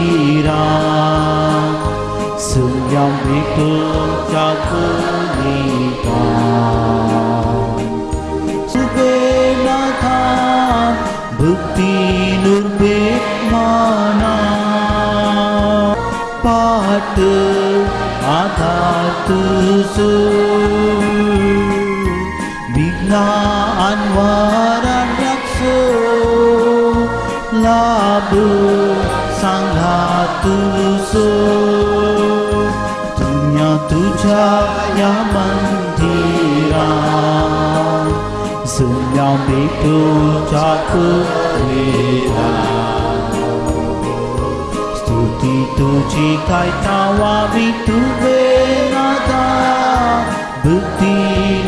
मंदिरा सुम्या भेटोच्या कोनिता सुबेनाथा भक्ती नुर्बे माना पाठ आधार तुझो विघ्ना अनवारण्याचो लाभ सांगा तुझो तुन्या तुझ्या या मंदिरा सुन्या भेटोच्या कुवेरा स्तुती तुझी गायतावावी तुवे नाथा भक्ती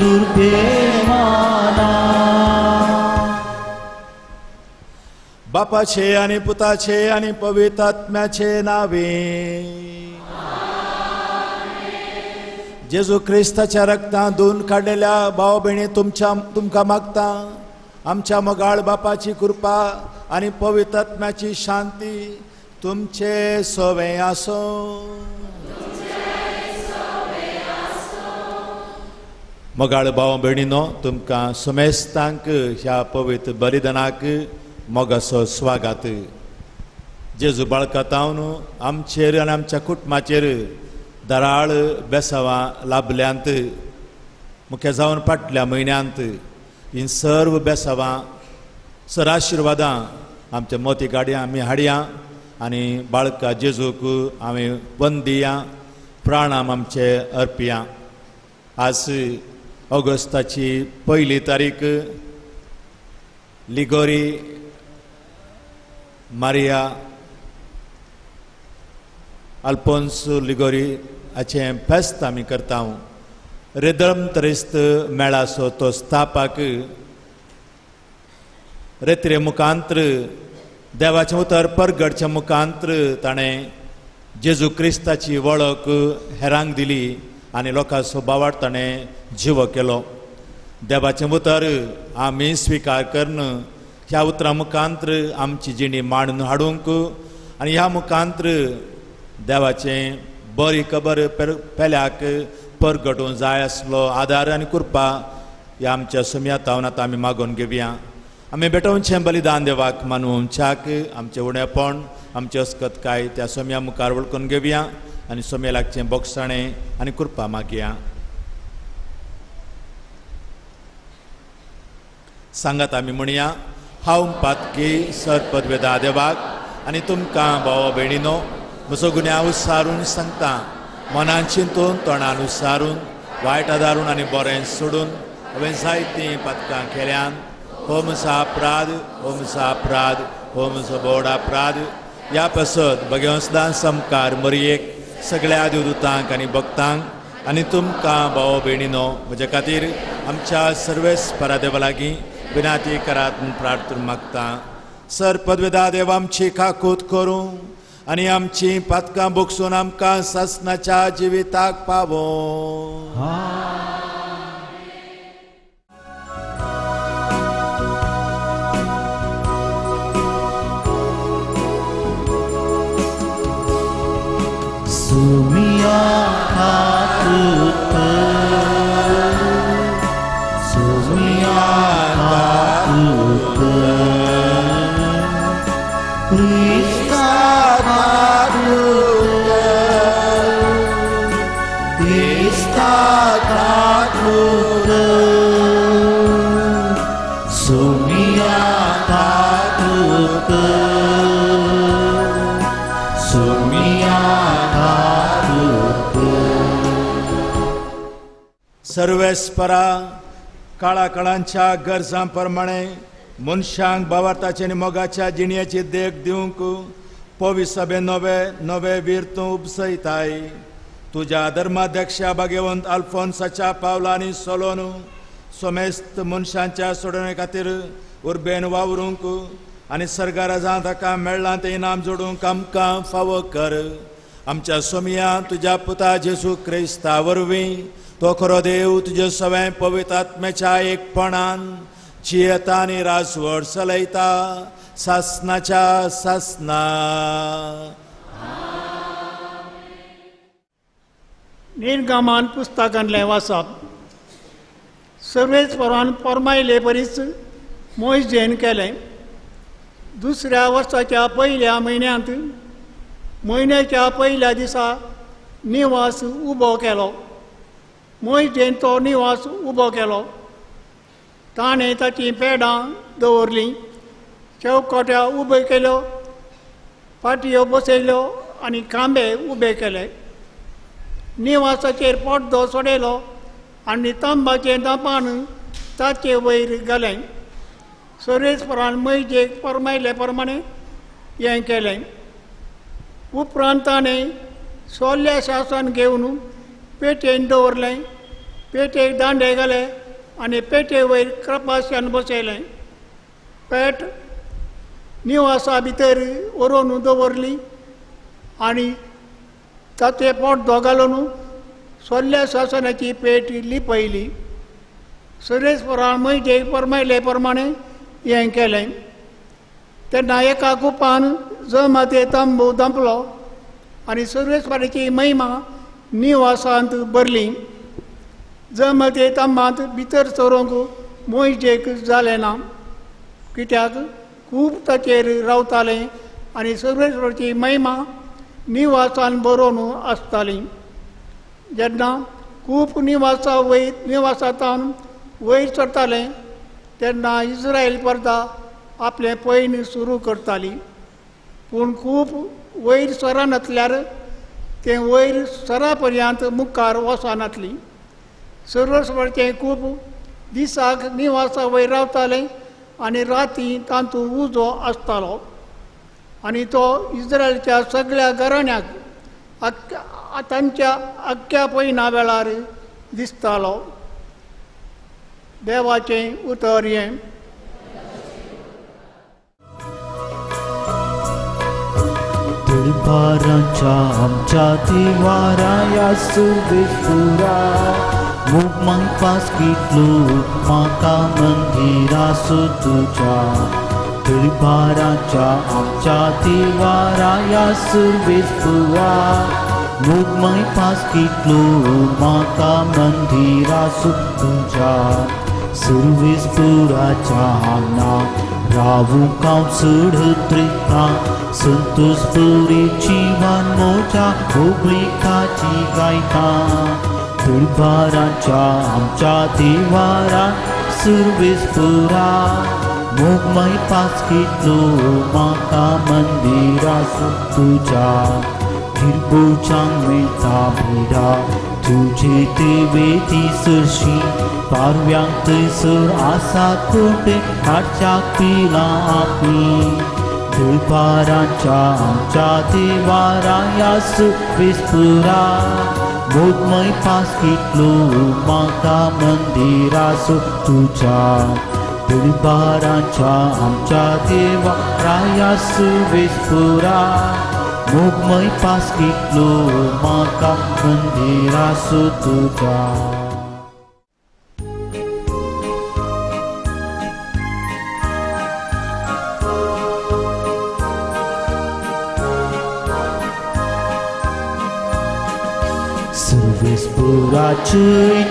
नुर्बे माना. बापाचे आणि पुताचे आणि पवित्र आत्म्याचे नावे. जेजू क्रिस्ताच्या रक्तान धुवन काडलेल्या भाव भयणी तुमच्या तुमकां मागता आमच्या मोगाळ बापाची कृपा आनी पवित्र आत्म्याची शांती तुमचे सोवे आसूं. मोगाळ भाव भयणीनो तुमकां सुमेस्तांक ह्या पवित्र बलिदानाक मोगाचो स्वागत. जेजू बाळकातावन आमचेर आनी आमच्या कुटुंबाचेर दराळ बेसावां लाभल्यांत मुख्य जावन फाटल्या म्हयन्यांत ही सर्व बेसावां सर आशिर्वादां आमच्या मोती गाडयां आमी हाडया आनी बाळका जेजूक आमी वंदिया प्राणाम आमचे अर्पिया. आज ऑगस्टाची 1 तारीख लिगोरी मारिया अल्फोन्स लिगोरी हाचें फेस्त आमी करता. रेदम त्रिस्त मेळाचो तो स्थापक रेत्रे मुखांत्र देवाचें उतर परगडच्या मुखांत्र ताणें जेजू क्रिस्ताची वळख हेरांक दिली आनी लोकांचो बावाट ताणें जिवो केलो. देवाचें उतर आमी स्विकार करून ह्या उतरां मुखांत्र आमची जिणी मांडून हाडूंक आनी ह्या मुखांत्र देवाचें बरी खबर पेल्याक परगटूंक जाय आसलो आदार आनी कृपा ह्या आमच्या सुमया तावन आतां आमी मागून घेवया. आमी भेटोवचें बलिदान देवाक मानूंच्याक आमचें उणेपण आमचें अस्कतकाय त्या सोम्या मुखार वळखून घेवया आनी सोम्या लागचें बोगसाणें आनी कृपा मागया. सांगात आमी म्हणया हांव पातकी सरपदवेदा देवाक आनी तुमकां भाव भयणीनो म्हजो गुन्यांव सारून सांगता मनान चिंतून तोंडान उसारून वायट आदारून आनी बरें सोडून हांवें जायतीं पातकां केल्यान. हो म्हजो अपराध, हो म्हजो अपराध, हो म्हजो बोड अपराध. ह्या पासत भगवंसदान समकार मरयेक सगळ्या देवदूतांक आनी भक्तांक आनी तुमकां भाव भयणीनो म्हज्या खातीर आमच्या सर्वेस परादेवा लागीं विनाती करात म्हूण प्रार्थना मागता. सर पदवेदा देव आमची काकूत करूं आनी आमची पातकां बोगसून आमकां सासनाच्या जिविताक पावों. सुमिया काकूत सुमिया काकूत क्रिस्ता काकूत क्रिस्ता काकूत सुमिया काकूत सुमिया काकूत. सर्वेस्परा काळा काळांच्या गरजां प्रमाणे मनशांक भावार्थाचे आनी मोगाच्या जिणेची देख दिवंक पवी सभे नवे नवे वीर तूं उपसयताय. तुज्या धर्माध्यक्षा भाग्यवंत अल्फोन्साच्या पावलांनी सोलोन समेस्त मनशांच्या सोडवणे खातीर उर्बेन वावरूंक आनी सर्गाराजां ताका मेळ्ळां तें इनाम जोडूंक आमकां फावो कर. आमच्या सोमया तुज्या पुता जेजू क्रिस्ता वरवीं तो खरो देव तुजे सवें पवित्र आत्म्याच्या एकपणान जियेता आनी राजवट चलयता सासनाच्या सासना. निर्गमान पुस्तकांतलें वाचप. सर्वेस्परान फर्मायले परीच मोयजेन केलें. दुसऱ्या वर्साच्या पयल्या म्हयन्यांत म्हयन्याच्या पयल्या दिसा निवास उबो केलो. मोयजेन तो निवास उबो केलो. ताणें ताचीं पेडां दवरलीं, चौकट्या उब्यो केल्यो, पाटयो बसयल्यो आनी खांबे उबे केले. निवासाचेर पड्डो सोडयलो आनी तांबाचें दापान ताचे वयर घालें. सर्वेस्परान मोयजेक फर्मायले प्रमाणें हें केलें. उपरांत ताणें सोल्ल्या शासन घेवन पेटेन दवरलें. पेटेक दांडे घाले आनी पेटे वयर क्रपाश्यान बसयलें. पेट निवासा भितर व्हरून दवरली आनी ताचे पड्डो घालून सोल्ल्या शासनाची पेट लिपयली. सर्वेस्परान मोयजेक फर्मायले प्रमाणें हें केलें. तेन्ना एका कुपान जमाते तंबू धांपलो आनी सर्वेस्पराची महिमा निवासांत भरली. जमाते तंबांत भितर सरूंक मोयजेक जालें ना, कित्याक खूब ताचेर रावतालें आनी सर्वेस्पराची महिमा निवासान बरोवन आसताली. जेन्ना खूब निवासा वयर निवासांतल्यान वयर सरतालें तेन्ना इस्रायल परता आपलें पयण सुरू करताली. पूण खूब वयर सरानातल्यार तें वयर सरा पर्यंत मुखार वचनातली. सर्वेस्पराचें खूब दिसाक निवासा वयर रावतालें आनी राती तातूंत उजो आसतालो आनी तो इस्रायलच्या सगळ्या घराण्याक तांच्या आख्ख्या पयना वेळार दिसतालो. देवाचें उतर हें. दरबाराच्या आमच्या देवाराया सर्वेस्परा, मोगमय पासकितलो म्हाका मंदिरासो तुज्या. दरबाराच्या आमच्या देवाराया सर्वेस्परा, मोगमय पासकितलो म्हाका मंदिरासो तुज्या. सर्वेस्पराच्या हांगा रावूंक हांव चड त्रिता, संतोषपुरी जिवन मोजा होगळिकाची गायता. दरबाराच्या आमच्या देवारा सर्वेस्परा, मोगमय पासकितलो म्हाका मंदिरासो तुज्या. गिरबोचांक मेळटा भिडा तुजे ते वेदी सरशी, पारव्यांक थंयसर आसा कोटे हाडच्याक पिलां आपली. दरबाराच्या आमच्या देवाराया सर्वेस्परा, मोगमय पासकितलो म्हाका मंदिरासो तुज्या. दरबाराच्या आमच्या देवाराया सर्वेस्परा, मोगमय पासकितलो म्हाका मंदिरासो तुज्या. सर्वेस्पराचे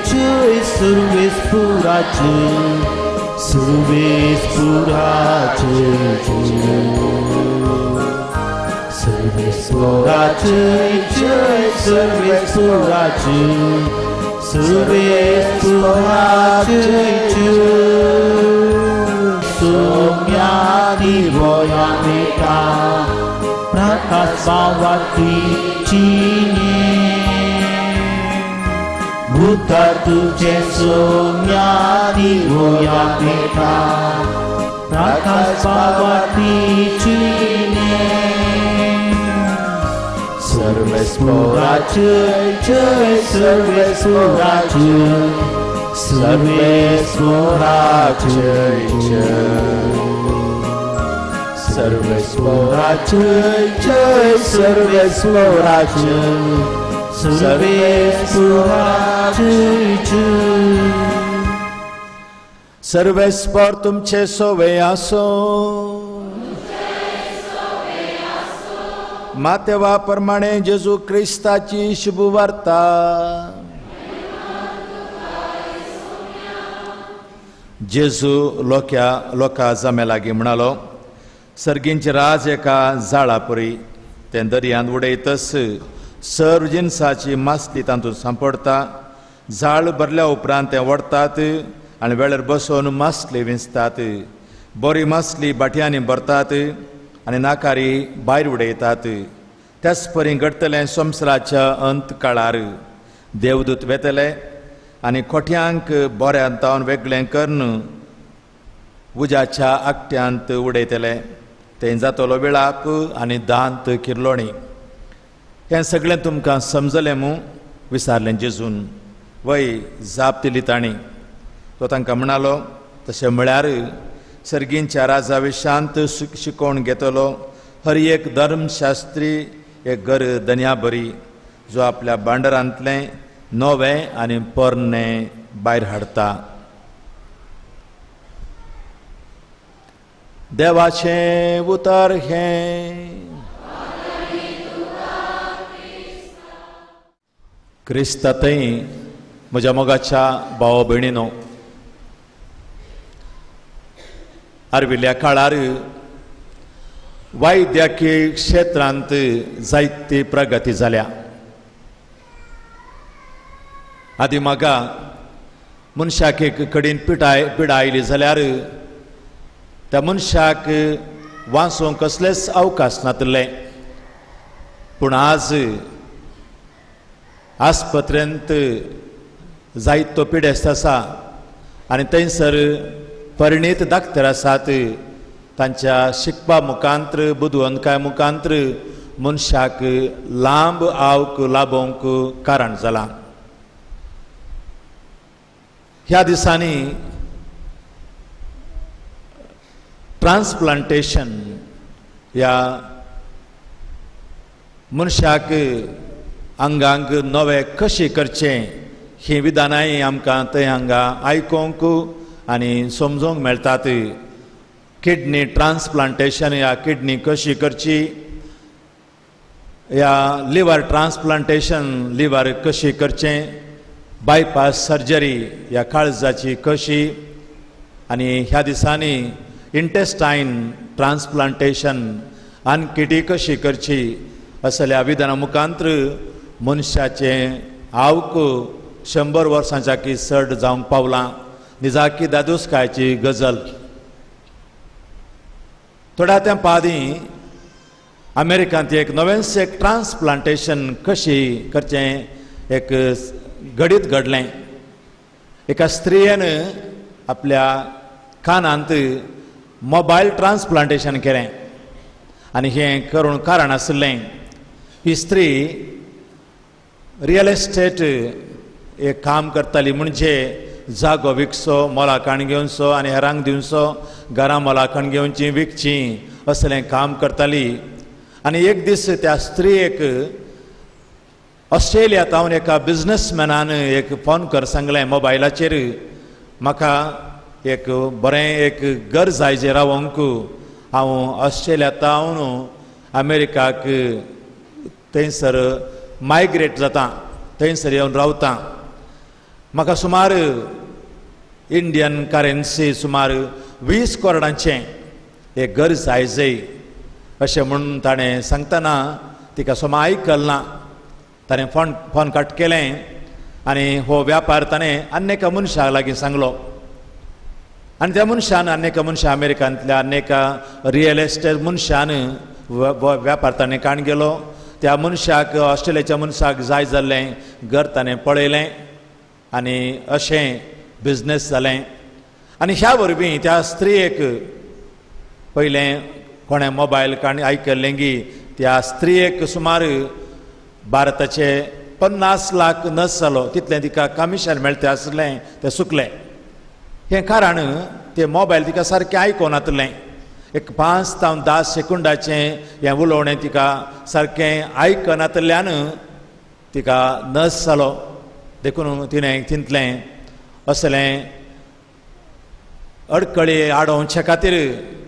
जय, सर्वेस्पराचे, सर्वेस्पराचे जय. सर्वेस्पराचे जय, सर्वेस्पराचे, सर्वेस्पराचे जय. सोम्या दिवया मेळटा प्रकाश बावाती चिने, भूता तुझे सोम्या दिवया मेळटा प्रकाश बावाती चिने. सर्वेस्पराचे जय, सर्वेस्पराचे, सर्वेस्पराचे जय. सर्वेस्पराचे जय, सर्वेस्पराचे, सर्वेस्पराचे जय. सर्वेस्पर तुमचे सोवे आसो. मातेवा प्रमाणे जेजू क्रिस्ताची शुभवार्ता. जेजू लोक्या लोका जमे लागीं म्हणालो, सर्गींचे राज एका जाळापुरी तें दर्यांत उडयतस सर्व जिनसाची मासली तातूंत सांपडटा. जाळ भरल्या उपरांत तें व्हरतात आनी वेळार बसोवन मासली विंचतात. बरी मासली बाटयांनी भरतात आनी नाकारी भायर उडयतात. त्याच परी घडटलें संवसाराच्या अंत काळार. देवदूत वेतले आनी खोट्यांक बऱ्यांत तावन वेगळें करून उज्याच्या आकट्यांत उडयतले. थंय जातलो विळाप आनी दांत किर्लोणी. हें सगळें तुमकां समजलें मू? विचारलें जेजून. वय, जाप दिली तांणी. तो तांकां म्हणालो, तशें म्हळ्यार सर्गींच्या राजा विशांत शिकोवन घेतलो हर एक धर्मशास्त्री एक घर धन्या बरी, जो आपल्या भांडारांतलें नवें आनी पोरणें भायर हाडटा. देवाचें उतर हें. क्रिस्ता थंय म्हज्या मोगाच्या भाव भयणीनो, आर्विल्ल्या काळार वैद्यकीय क्षेत्रांत जायती प्रगती जाल्या. आदी म्हाका मनशाक एक कडेन पिडा आयली जाल्यार त्या मनशाक वाचोवंक कसलेच अवकाश नातिल्ले. पूण आज आस्पत्रेंत जायतो पिडेस्त आसा आनी थंयसर परिणीत डाक्टर आसात. तांच्या शिकपा मुखांत्र बुदवंतकाय मुखांत्र मनशाक लांब आवक लाभोवंक कारण जालां. ह्या दिसांनी ट्रान्सप्लांटेशन ह्या मनशाक आंगांक नवे कशें करचें ही विधानांय आमकां थंय हांगा आयकोंक आनी समजोंक मेळटात. किडनी ट्रान्सप्लांटेशन ह्या किडनी कशी करची, ह्या लिवर ट्रान्सप्लांटेशन लिवर कशी करचें, बायपास सर्जरी ह्या काळजाची कशी, आनी ह्या दिसांनी इंटेस्टायन ट्रान्सप्लांटेशन आनी कशी करची असल्या विधाना मुखांत्र मनशाचें आवक 100 वर्सांच्या की चड जावंक पावलां. निजाकी दादोसकायची गजल. थोड्या तेंपा आदीं अमेरिकांत एक नवेंच एक ट्रान्सप्लांटेशन कशी करचें एक घडीत घडलें. एका स्त्रियेन आपल्या कानांत मोबायल ट्रान्सप्लांटेशन केलें आनी हें करूंक कारण आशिल्लें, ही स्त्री रियल एस्टेट एक काम करताली. म्हणजे जागो विकचो, मोलाकाण घेवचो आनी हेरांक दिवचो, घरां मोलाकाण घेवची विकची असलें काम करताली. आनी एक दीस त्या स्त्रियेक ऑस्ट्रेलिया तावन एका बिजनसमॅनान एक फोन कर सांगलें मोबायलाचेर, म्हाका एक बरें एक घर जाय जें रावंक, हांव ऑस्ट्रेलिया तावन अमेरिकाक थंयसर मायग्रेट जाता, थंयसर येवन रावता, म्हाका सुमार इंडियन करन्सी सुमार 20 करोडांचें एक घर जाय जय अशें म्हणून ताणें सांगतना तिका समा आयकल ना. ताणें फोन कट केलें आनी हो व्यापार ताणें आनी एका मनशा लागीं सांगलो. आनी त्या मनशान आनी एका मनशा अमेरिकांतल्या आनी एका रियल एस्टेट मनशान व्यापार ताणें काण गेलो. त्या मनशाक ऑस्ट्रेलियाच्या मनशाक जाय जाल्लें घर ताणें पळयलें आनी अशें बिजनेस जालें. आनी ह्या वरवीं त्या स्त्रियेक पयलें कोणें मोबायल काणी आयकल्लें की त्या स्त्रियेक सुमार भारताचे 50 लाख नस जालो तितलें तिका कमिशन मेळटा आसलें तें सुकलें. हें कारण तें मोबायल तिका सारकें आयकोनातलें. एक 5 जावं 10 सेकंडाचें हें उलोवणें तिका सारकें आयकनातल्यान तिका नस जालो. देखून तिणें चिंतलें असलें अडकळी आडोवचे खातीर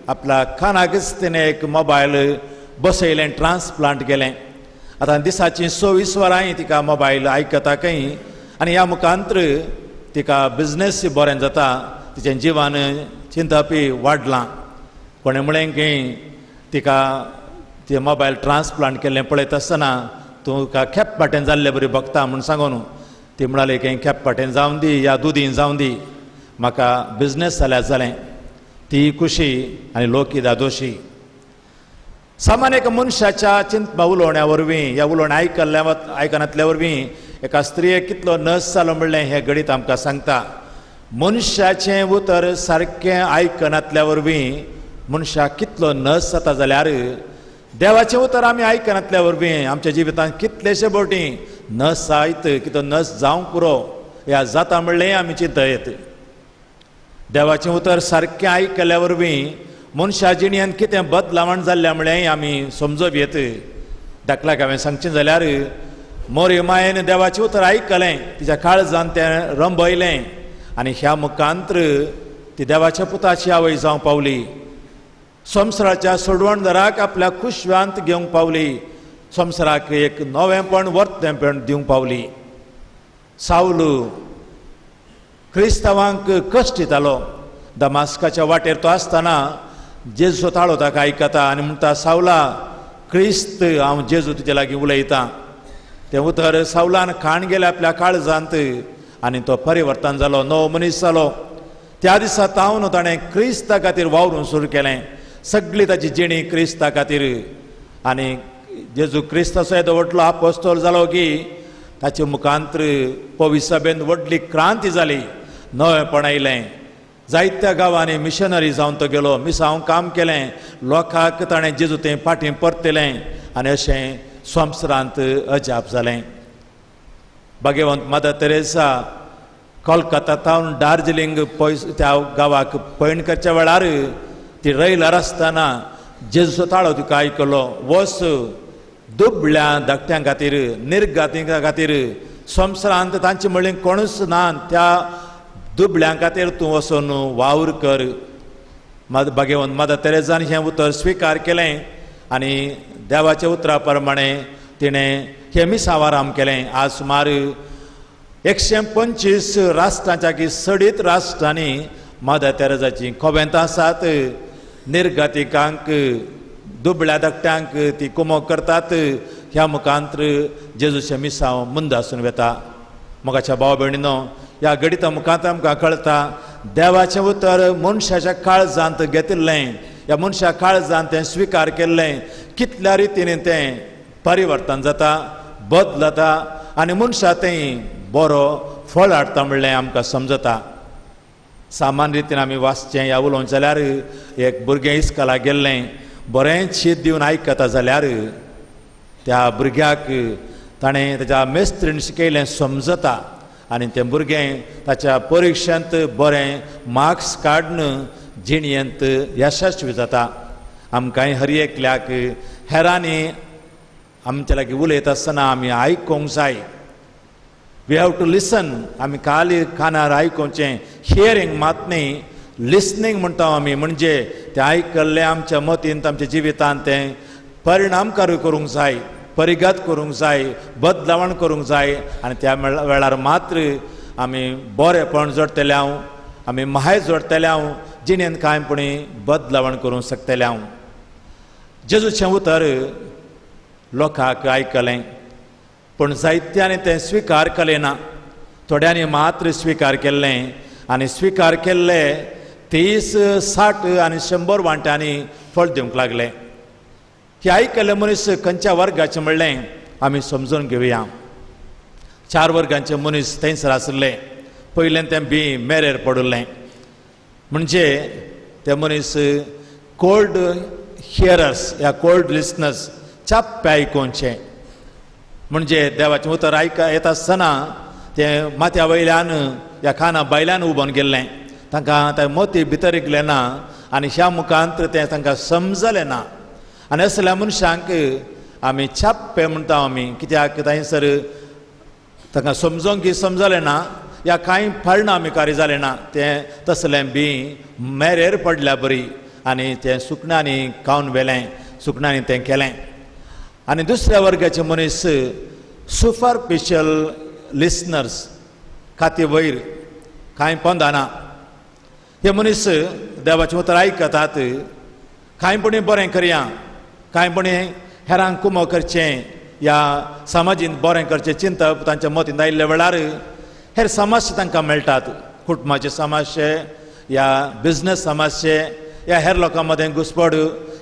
आपल्या कानाकच तिणें एक मोबायल बसयलें, ट्रान्सप्लांट केलें. आतां दिसाचीं 24 वरांय तिका मोबायल आयकता खंय आनी ह्या मुखांत्र तिका बिजनेस बरें जाता. तिचें जिवन चिंतपी वाडलां. कोणें म्हळें की तिका ते मोबायल ट्रान्सप्लांट केल्लें पळयता आसतना तुका खेपपाटें जाल्ले बरी भोगता म्हूण सांगून ती म्हणाली की खेपपाटें जावन दी या दुदीन जावन दी, म्हाका बिजनेस जाल्यार जालें. ती खुशी आनी लोकी दादोशी. सामान्य एका मनशाच्या चिंतपा उलोवण्या वरवीं ह्या उलोवणें आयकल्ल्या आयकनातल्या वरवीं एका स्त्रियेक कितलो नस जालो म्हणलें हें गणीत आमकां सांगता. मनशाचें उतर सारकें आयकनातल्या वरवीं मनशाक कितलो नस जाता जाल्यार देवाचें उतर आमी आयकनातल्या वरवीं आमच्या जिवितांत कितलेशे बोटी नस जायत, कितलो नस जावंक पुरो ह्या जाता म्हणलें आमी चिंतयत. देवाचें उतर सारकें आयकल्या वरवीं मनशा जिणेंत कितें बदलावण जाल्लें म्हणलें आमी समजूंक येत. दाखल्याक हांवें सांगचें जाल्यार मोरी मायेन देवाचें उतर आयकलें, तिच्या काळजान तें रंबयलें आनी ह्या मुखांत्र ती देवाच्या पुताची आवय जावंक पावली. संवसाराच्या सोडवणदाराक आपल्या खुशवांत घेवंक पावली. संवसाराक एक नवेंपण वर्तेंपण दिवंक पावली. सावलू क्रिस्तांवांक कश्ट दितालो. दमास्काच्या वाटेर तो आसतना जेजूचो ताळो ताका आयकता आनी म्हणटा, सावला, क्रिस्त हांव जेजू तुजे लागीं उलयतां. तें उतर सावलान खाण गेलें आपल्या काळजांत आनी तो परिवर्तन जालो, नवो मनीस जालो. त्या दिसा तावन ताणें क्रिस्ता खातीर वावरून सुरू केलें. सगळी ताची जिणी क्रिस्ता खातीर. आनी जेजू क्रिस्ताचो येदो व्हडलो आपोस्तोल जालो की ताचे मुखांत्र पवित्र सभेन व्हडली क्रांती जाली, नवेंपण आयलें. जायत्या गांवांनी मिशनरी जावन तो गेलो, मिसांव काम केलें, लोकांक ताणें जेजू तें फाटीं परतिलें आनी अशें संवसारांत अजाप जालें. भाग्यवंत मदर तेरेसा कोलकाता तावन दार्जिलिंग पयस त्या गांवाक पयण करच्या वेळार ती रैलार आसतना जेजूचो ताळो तिका आयकलो, वच दुबळ्या धाकट्यां खातीर, निर्गातीं खातीर, संवसारांत तांचे म्हणलें कोणूच ना, त्या दुबळ्यां खातीर तूं वचून वावर कर. भाग्यवंत मदर तेरेजान हें उतर स्विकार केलें आनी देवाच्या उतरा प्रमाणे तिणें हें मिसांव आराम केलें. आज सुमार 125 राष्ट्रांच्या की सडीत राष्ट्रांनी मदर तेरेजाची कोवेंतां आसात. निर्गातिकांक, दुबळ्या धाकट्यांक ती कुमोक करतात. ह्या मुखांत्र जेजूचें मिसांव मुंदासून वता. मोगाच्या भाव भयणीनो, ह्या गणिता मुखांत आमकां कळटा देवाचें उतर मनशाच्या काळजांत घेतिल्लें, ह्या मनशा काळजांत तें स्विकार केल्लें कितल्या रितीन तें परिवर्तन जाता, बदलता आनी मनशा तें बरो फळ हाडटा म्हणलें आमकां समजता. सामान्य रितीन आमी वाचचें ह्या उलोवंक जाल्यार एक भुरगें इस्कलाक गेल्लें, बरें शीत दिवन आयकता जाल्यार त्या भुरग्याक ताणें ताच्या मेस्त्रीन शिकयलें समजता आनी तें भुरगें ताच्या परिक्षेंत बरें मार्क्स काडून जिणेंत यशस्वी जाता. आमकांय हर एकल्याक हेरांनी आमच्या लागीं उलयता आसतना आमी आयकूंक जाय. We have to listen. आमी खाली कानार आयकुचें, हियरींग मात न्ही, लिसनींग म्हणटा आमी. म्हणजे तें आयकल्लें आमच्या मतींत, आमच्या जिवितांत तें परिणामकारी करूंक जाय, परिगत करूंक जाय, बदलावण करूंक जाय आनी त्या वेळार मात्र आमी बरेंपण जोडटले हांव, आमी माहाय जोडटले हांव, जिणेंत कांय पुणी बदलावण करूंक शकतले हांव. जेजूचें उतर लोकांक आयकलें पूण जायत्यांनी तें स्विकार केलें ना. थोड्यांनी मात्र स्विकार केल्लें आनी स्विकार केल्ले 30, 60 आनी 100 वांट्यांनी फळ दिवंक लागले. हे आयकल्ले मनीस खंयच्या वर्गाचें म्हणलें आमी समजून घेवया. 4 वर्गांचे मनीस थंयसर आशिल्ले. पयलें तें बी मेरेर पडिल्लें, म्हणजे ते मनीस कोल्ड हियरर्स या कोल्ड लिसनर्स, चाप्पे आयकुचें. म्हणजे देवाचें उतर आयक येता आसतना तें माथ्या वयल्यान ह्या काना भायल्यान उबोन गेल्लें, तांकां तें मोती भितर गेलें ना आनी ह्या मुखांत तें तांकां समजलें ना. आनी असल्या मनशांक आमी छाप्पे म्हणटा आमी, कित्याक थंयसर तांकां समजोंक की समजलें ना या कांय परिणामकारी जालें ना, तें तसलें बी मेरेर पडल्या बरी आनी तें सुकण्यांनी खावन व्हेलें. सुकण्यांनी तें केलें. आनी दुसऱ्या वर्गाचे मनीस सुपरफिशियल लिसनर्स, खाती वयर कांय पोंदाना. हे मनीस देवाचें उतर आयकतात, कांय पुणी बरें करया, कांय पुणी हेरांक कुमो करचें या समाजीन बरें करचें चिंतप तांच्या मतींत आयिल्ल्या वेळार हेर समस्या तांकां मेळटात. कुटुंबाचे समस्ये या बिजनस समस्ये या हेर लोकां मदें घुसपड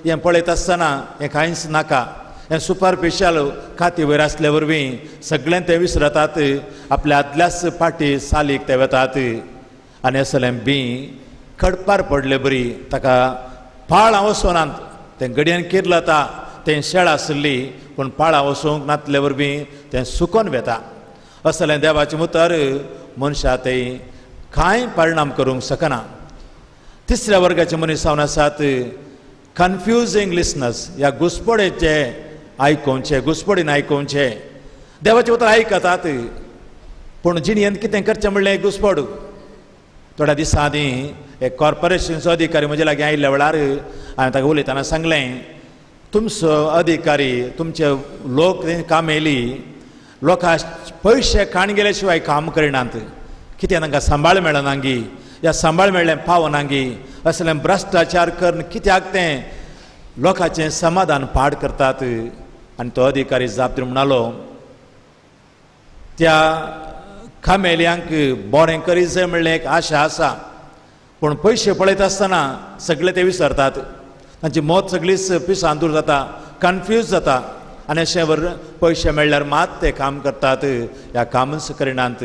हें पळयत आसतना हें कांयच नाका, हें सुपरफिशियल खाती वयर आसले वरवीं सगळें ते विसरतात, आपल्या आदल्याच फाटी सालीक ते वतात. आनी असलें बी खडपार पडले बरी ताका पाळां वचनात, तें घडयेन किर्लता, तें शेळ आसली पूण पाळां वचूंक नातले वरवीं तें सुकोन वेता. असलें देवाचें उतर मनशा तें कांय परिणाम करूंक शकना. तिसऱ्या वर्गाचे मनीस जावन आसात कन्फ्युजींग लिसनर्स, ह्या घुसपडेचे आयकोवचे, घुसपडीन आयकोवचे. देवाचें उतर आयकतात पूण जिणेंत कितें करचें म्हणलें घुसपड. थोड्या दिसां आदीं एक कॉर्पोरेशनचो अधिकारी म्हजे लागीं आयिल्ल्या वेळार हांवें ताका उलयतना सांगलें, तुमचो अधिकारी तुमचे लोक कामेली लोकां पयशे काण गेल्या शिवाय काम करिनात, कितें तांकां सांबाळ मेळना गी या सांबाळ मेळ्ळें पावना गी, असलें भ्रश्टाचार करून कित्याक तें लोकांचें समाधान पाड करतात. आनी तो अधिकारी जाप दिवन म्हणालो, त्या कामेल्यांक बरें करीत जाय म्हणलें एक आशा आसा, पूण पयशे पळयत आसतना सगळे ते विसरतात, तांची मत सगळीच पिसांतूर जाता, कन्फ्यूज जाता, आनी अशें वर पयशे मेळ्ळ्यार मात ते काम करतात, ह्या कामच करिनात.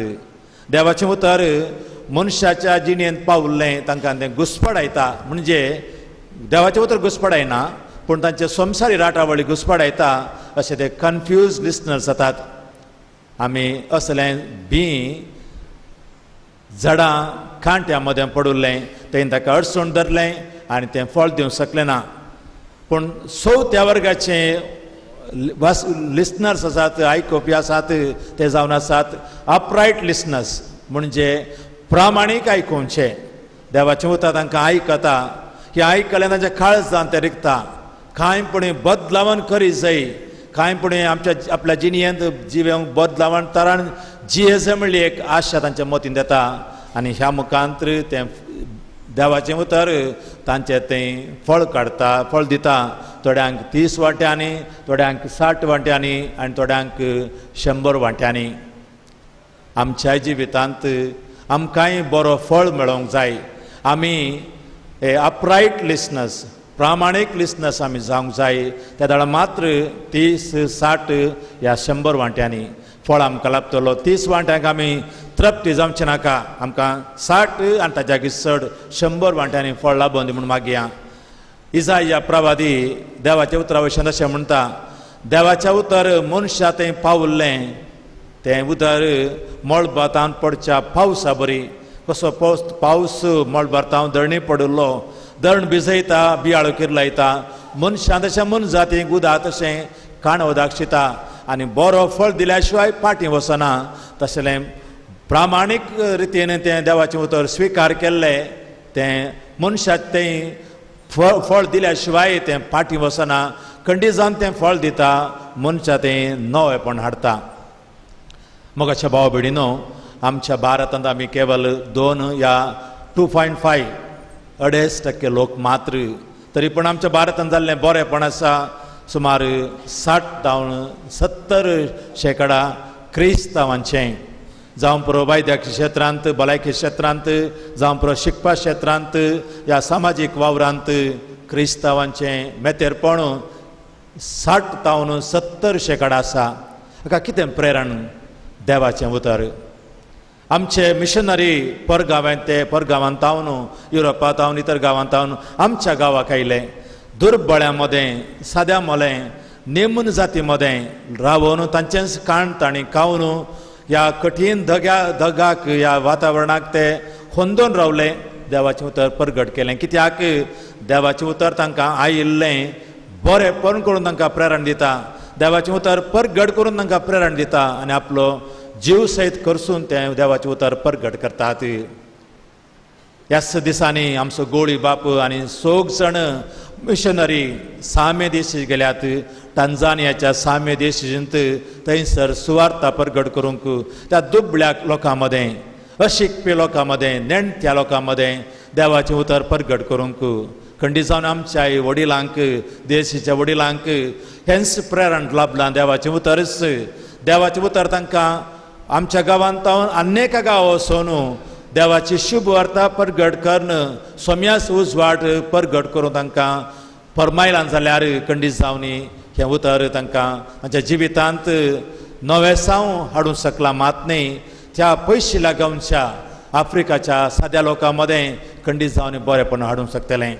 देवाचें उतर मनशाच्या जिणेंत पावल्लें तांकां तें घुसपडायता, म्हणजे देवाचें उतर घुसपडायना पूण तांचे संवसारी राटावळी घुसपडायता, अशें ते कन्फ्यूज लिसनर्स जातात. आमी असलें बी झाडां कांट्या मदें पडिल्लें तें ताका अडचण धरलें आनी तें फळ दिवंक शकलें ना. पूण चवथ्या वर्गाचे लिसनर्स आसात, आयकुपी आसात, ते जावन आसात अपरायट लिसनर्स, म्हणजे प्रामाणीक आयकुचे. देवाचें उतर तांकां आयकता, हें आयकल्यान तांच्या काळज जावन तें रिगता. कांय पुणी बदलावन करी जाय, कांय पुणी आमच्या आपल्या जिणेंत जिवेंक बदलावन तरान जियेजे म्हणली एक आशा तांच्या मतींत येता आनी ह्या मुखांतर तें देवाचें उतर तांचें तें फळ काडटा, फळ दिता. थोड्यांक 30 वांट्यांनी, थोड्यांक 60 वांट्यांनी आनी थोड्यांक 100 वांट्यांनी. आमच्या जिवितांत आमकांय बरो फळ मेळोवंक जाय. आमी हे अपरायट लिसनर्स, प्रामाणीक लिसनर्स आमी जावंक जाय. त्या वेळार मात्र 30, 60 ह्या 100 वांट्यांनी फळ आमकां लाबतलो. 30 वांट्यांक आमी तृप्ती जावचें नाका, आमकां 60 आनी ताज्याकय चड 100 वांट्यांनी फळ लाबोवन दी म्हूण मागया. इजाया प्रवादी देवाच्या उतरा वयल्यान अशें म्हणटा, देवाचें उतर मनशा तें पावल्लें, तें उतर मळबांत पडच्या पावसा बरी. कसो पावस मळबांत धरणी पडिल्लो, धरण भिजयता, बियाळो किर्लायता, मनशां तशें मनजातीक उदक तशें काण उदक शिता आनी बरो फळ दिल्या शिवाय फाटीं वचना. तशें प्रामाणीक रितीन तें देवाचें उतर स्विकार केल्लें तें मनशाक तें फळ दिल्या शिवाय तें फाटीं वचना, खंडीत जावन तें फळ दिता, मनशाक तें नवेपण हाडटा. मोगाच्या भाव भयणीनो, आमच्या भारतांत आमी केवल 2 या 2.5 2.5% लोक मात्र, तरी पण आमच्या भारतांत जाल्लें बरेंपण आसा. सुमार 60 जावन 70% क्रिस्तांवांचें, जावं पुरो वैद्यकी क्षेत्रांत, भलायकी क्षेत्रांत, जावं पुरो शिकपा क्षेत्रांत ह्या सामाजीक वावरांत क्रिस्तांवांचें मेतेरपण 60 जावन 70% आसा. हाका कितें प्रेरण? देवाचें उतर. आमचे मिशनरी परगांवांत, ते परगांवांत तावन, युरोपांत तावन, इतर गांवांत तावन आमच्या गांवाक आयले. दुर्बळ्यां मदें, साद्या मोलें, नेमून जाती मदें रावून तांचेंच काण तांणी खावन ह्या कठीण धगाक, ह्या वातावरणाक ते होंदोन रावले. देवाचें उतर परगट केलें. कित्याक? देवाचें उतर तांकां आयिल्लें बरेंपण करून तांकां प्रेरण दिता, देवाचें उतर परगट करून तांकां प्रेरण दिता आनी आपलो जीव सयत करसून तें देवाचें उतर परगट करतात. ह्याच दिसांनी आमचो गोळी बाप आनी सोग जाण मिशनरी साम्य देश गेल्यात. टांझानियाच्या साम्य देशांत थंयसर सुवार्ता परगट करूंक त्या दुबळ्या लोकां मदें, अशिकपी लोकां मदें, नेणत्या लोकां मदें देवाचें उतर परगट करूंक खंडीत जावन आमच्या वडिलांक, देशाच्या वडिलांक हेंच प्रेरण लाभलां. देवाचें उतरच, देवाचें उतर तांकां आमच्या गांवांत आनी एका गांव वचून देवाची शुभ वार्ता परगट करून सोम्यास उजवाड परगट करून तांकां फरमायलां जाल्यार खंडीत जावन हें उतर तांकां तांच्या जिवितांत नवेसांव हाडूंक शकलां. मात न्ही त्या पयशिल्ल्या गांवच्या आफ्रिकाच्या साद्या लोकां मदें खंडीत जावन बरेपण हाडूंक शकतलें.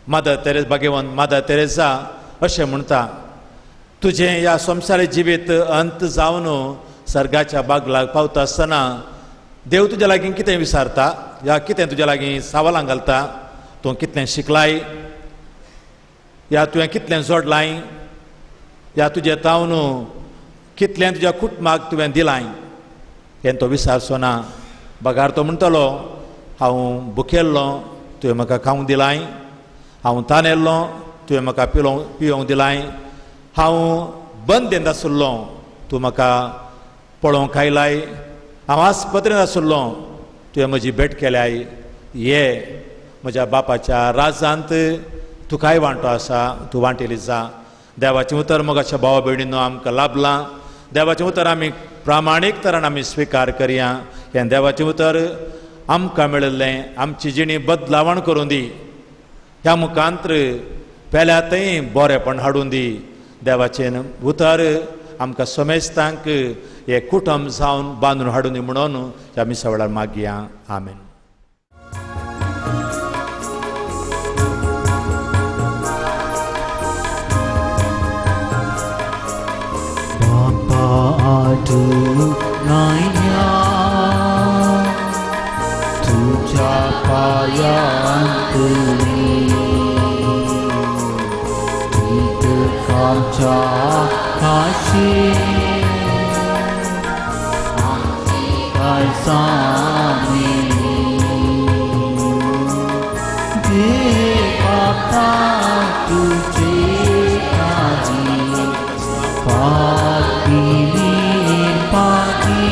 मदर तेरेज, भाग्यवंत मदर तेरेजा अशें म्हणटा, तुजें ह्या संवसारी जिवीत अंत जावन सर्गाच्या बागलाक पावता आसतना देव तुज्या लागीं कितें विचारता या कितें तुज्या लागीं सवालां घालता? तूं कितलें शिकलाय, या तुवें कितलें जोडलाय, या तुजें तावन कितलें तुज्या कुटुंबाक तुवें दिलाय, हें तो विचारचो ना. बगार तो म्हणटलो, हांव भुकेल्लो, तुवें म्हाका खावंक दिलाय, हांव तानेल्लो, तुवें म्हाका पियोंक दिलाय, हांव बंदेंत आशिल्लो, तूं म्हाका पळोवंक आयलाय, हांव आस्पत्रेंत आशिल्लो, तुवें म्हजी भेट केल्याय. ये म्हज्या बापाच्या राजांत तुकाय वांटो आसा, तूं वांटेली जा. देवाचें उतर मोगाच्या भावा भयणीनो आमकां लाभलां. देवाचें उतर आमी प्रामाणीक तरान आमी स्विकार करया. हें देवाचें उतर आमकां मेळिल्लें आमची जिणी बदलावण करूं दी. ह्या मुखांत्र पेल्या थंय बरेपण हाडून दी. देवाचें उतर आमकां समेस्तांक हे कुटुंब जावन बांदून हाडून दी म्हणून ह्या मिसा वेळार मागया. आमेन. बापा आडुनाया तुझ्या पायांतली टिककाच्या काशी कायसानी दे बापा तुझे काजी पापी पापी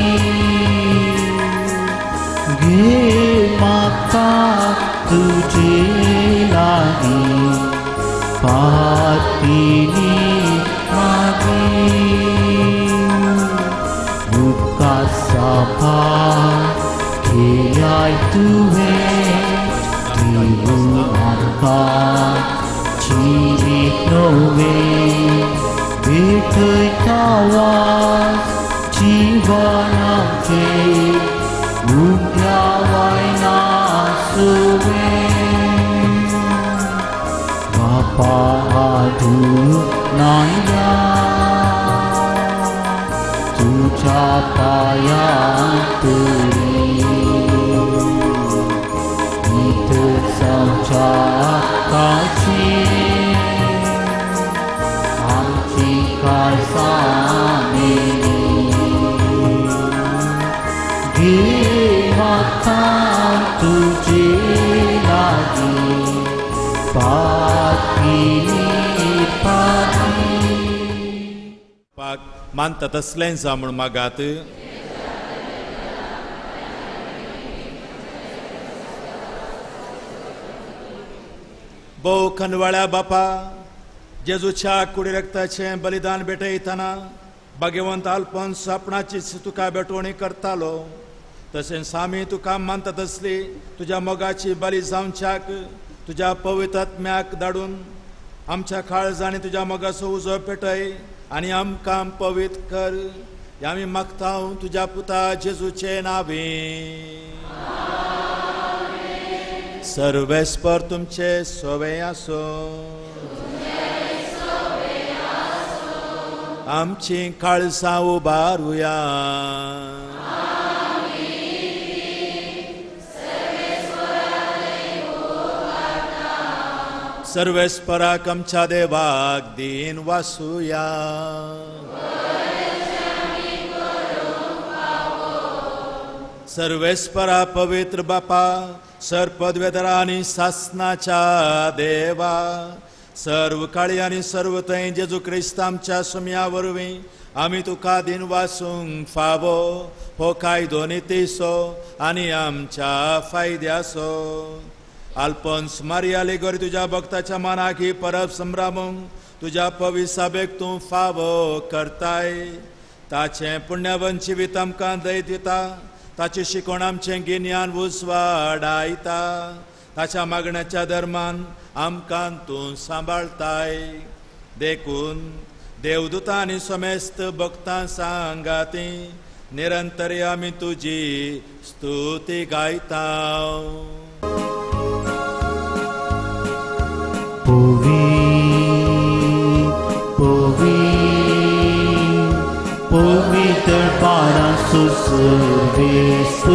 घे माता तुझे लागी पापी मागी उपकासा खेळाय तुवें दिवू आमकां जिवीत नवें भेटयता वास जीवन आमचें उद्या वायनासुवें बापा आडुनाया तुझ्या पायांतली इतसांच्या काची आमची काळसाणी घे माता तुझे लागी पापी पापी पाक मानता तसलें जा म्हूण मागात. भोव खनवाळ्या बापा, जेजूच्या कुडी रक्ताचें बलिदान भेटयतना भाग्यवंत आल्फोन्स आपणाचीच तुका भेटवणी करतालो, तशेंच आमी तुका मानता तसली तुज्या मोगाची बली जावच्याक तुज्या पवित्र आत्म्याक धाडून आमच्या काळजांनी तुज्या मोगाचो उजो पेटय आनी आमकां पवित्र कर. हें आमी मागता तुज्या पुता जेजूचे नांवे. सर्वेस्पर तुमचे सोवे आसूं. आमची काळजां उबारुया. सर्वेस्पराक आमच्या देवाक दीन वासुया. सर्वेस्परा पवित्र बापा, सर्पदवेदरा आनी सासनाच्या देवा, सर्व काळी आनी सर्व थंय जेजू क्रिस्त आमच्या सुमया वरवीं आमी तुका दिन वासूंक फावो हो कायदो नितीचो आनी आमच्या फायद्याचो. आल्पोन्स मारियाले गोरी तुज्या भक्ताच्या मनाक ही परब संभ्रामूंक तुज्या पविसाबेक तूं फावो करताय. ताचें पुण्यवंत जिवीत आमकां दय दिता, ताची शिकवण आमचें गिन्यान उजवाडायता, ताच्या मागण्याच्या धर्मान आमकां तूं सांबाळताय. देखून देवदूतां आनी समेस्त भक्तां सांगाती निरंतर आमी तुजी स्तुती गायता. पवित्र पारासो सर्वेस्पर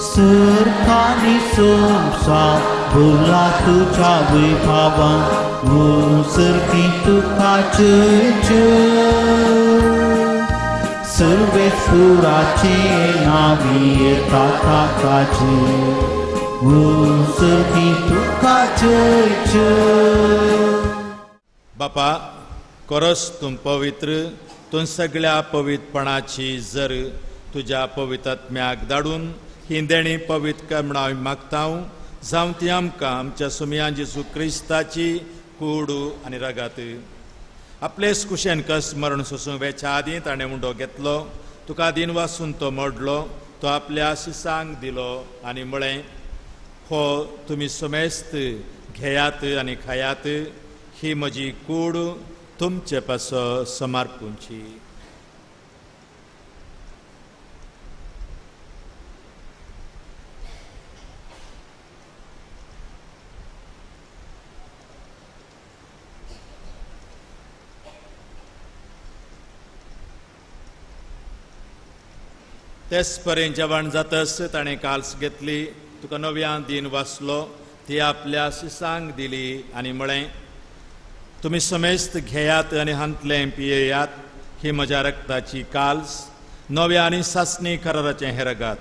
सरकानी संसा बोला तुझ्या वैभवा सरकी तुका सर्वेस्पराचे नावी येता ताकाचे सरकी तुका. बापा करस तूं पवित्र, तूं सगळ्या पवित्रपणाची जर तुज्या पवित्रात्म्याक धाडून ही देणी पवित्र कर म्हूण हांव मागता. जावं ती आमकां आमच्या सुमया जेजू क्रिस्ताची कूड आनी रगात. आपलेच कुशेन कस मरण सोसूंक वेच्या आदीं ताणें उंडो घेतलो, तुका दिन वासून तो मोडलो, तो आपल्या शिसांक दिलो आनी म्हळें, हो तुमी समेस्त घेयात आनी खायात, ही म्हजी कूड तुमचे पासो समर्पूंची. तेच परेन जेवण जातस ताणें काल्स घेतली, तुका नव्यान दिन वाचलो, ती आपल्या शिसांक दिली आनी म्हळें, तुमी समेस्त घेयात आनी हांतलें पियेयात, ही म्हज्या रक्ताची काल्स, नव्या आनी सासणी कराराचें हें रगात,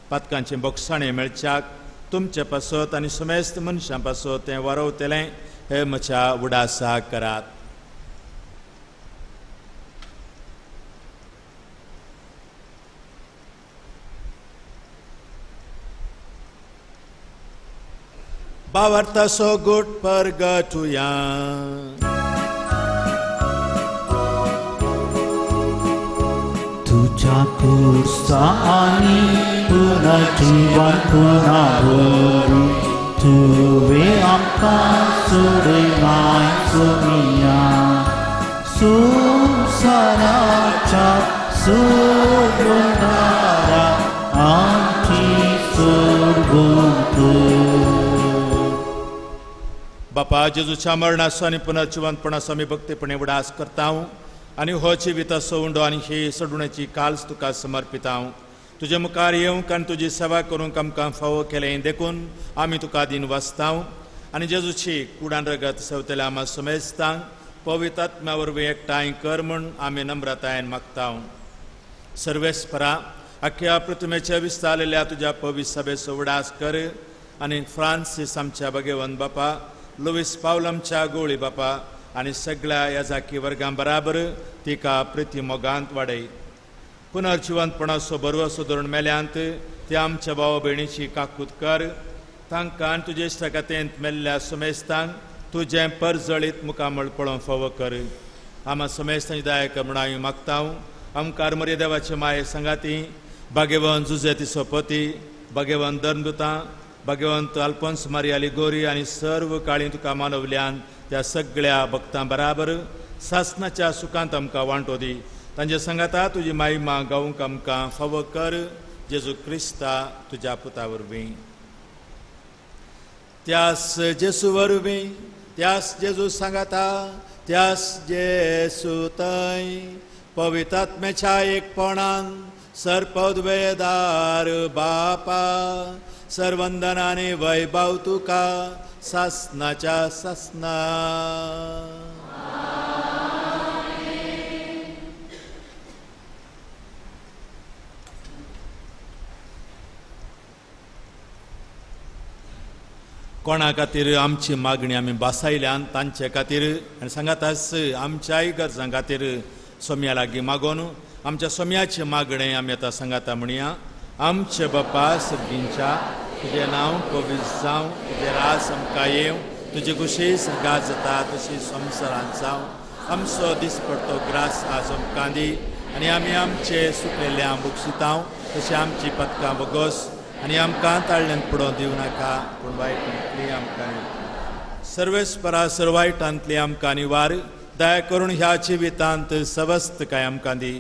पातकांचें बोगसाणें मेळच्याक तुमचे पासत आनी समेस्त मनशां पासत तें वारवतलें, हें म्हज्या उडासाक करात. बावर्तासो गोट परगटुया. तुझ्या पुरसा आनी पुनर्जीवन पुनर्वरी तुवें आमकां सोडयलाय सोमिया, संवसाराच्या सोडणारा आमची सोडवण. बापा जेजूच्या मरणाचो आनी पुनर्जिवंतपणाचो आमी भक्तीपणे उडास करता आनी हो जिविताचो उंडो आनी ही सोडवण्याची काल्स तुका समर्पिता. तुजे मुखार येवंक आनी तुजी सेवा करूंक आमकां फावो केलें देखून आमी तुका दिन वाचता आनी जेजूची कुडान रगत सेवतल्या आमा समेस्तांक पवित्र आत्म्या वरवीं एकठांय कर म्हूण आमी नम्रतायेन मागता. सर्वेस्परा आख्या पृथ्वीचेर विस्तारलेल्या तुज्या पवित्र सभेचो उडास कर आनी फ्रांसीस आमच्या भगवंत बापा, लुईस पावल आमच्या गोळी बापा आनी सगळ्या याजाकी वर्गां बराबर तिका प्रिती मोगांत वाडय. पुनर्जिवंतपणाचो बरवसो धरून मेल्यांत त्या आमच्या भाव भयणीची काकूत कर, तांकां आनी तुजे इश्टागतेंत मेल्ल्या समेस्तांक तुजें परजळीत मुखामळ पळोवंक फावो कर. आमा समेस्तांची दया कर म्हूण हांव मागता. आमकां मरे देवाचे माये सांगाती भाग्यवंत जुजे तिसोपती, भाग्यवंत धर्मदुतां, भाग्यवंत अल्फोन्स मारियाली गोरी आनी सर्व काळी तुका मानवल्यान त्या सगळ्या भक्तां बराबर सासनाच्या सुखांत आमकां वांटो दी. तांचे सांगाता तुजी मायमा गावंक आमकां फावो कर, जेजू क्रिस्ता तुज्या पुता वरवीं. त्यास जेसू वरवीं, त्यास जेजू सांगाता, त्यास जेसू थंय पवित्रात्म्याच्या एकपणान सर्पद्वेदार बापा, सर्वंदनाने वैभव तुका सासनाच्या सासना. कोणा खातीर आमची मागणी आमी बासायल्यान तांचे खातीर आनी सांगाताच आमच्याय गरजां खातीर सोम्या लागीं मागोन आमच्या सोम्याचें मागणें आमी आतां सांगाता म्हणया. आमचे बापा सर्गींच्या, तुजें नांव पवित्र जावं, तुजें राज आमकां येवं, तुजी खुशी सर्गात जाता तशी संवसारांत जावं. आमचो दिसपडतो ग्रास आज आमकां दी आनी आमी आमचे सुकलेल्या बक्षितांव तशें आमची पदकां बगोस आनी आमकां ताळ्यान पडोवन दिवं नाका, पूण वायटांतली आमकां सर्वेस्परा सर्व वायटांतली आमकां निवार. दया करून ह्या जिवितांत सवस्त काय आमकां दी.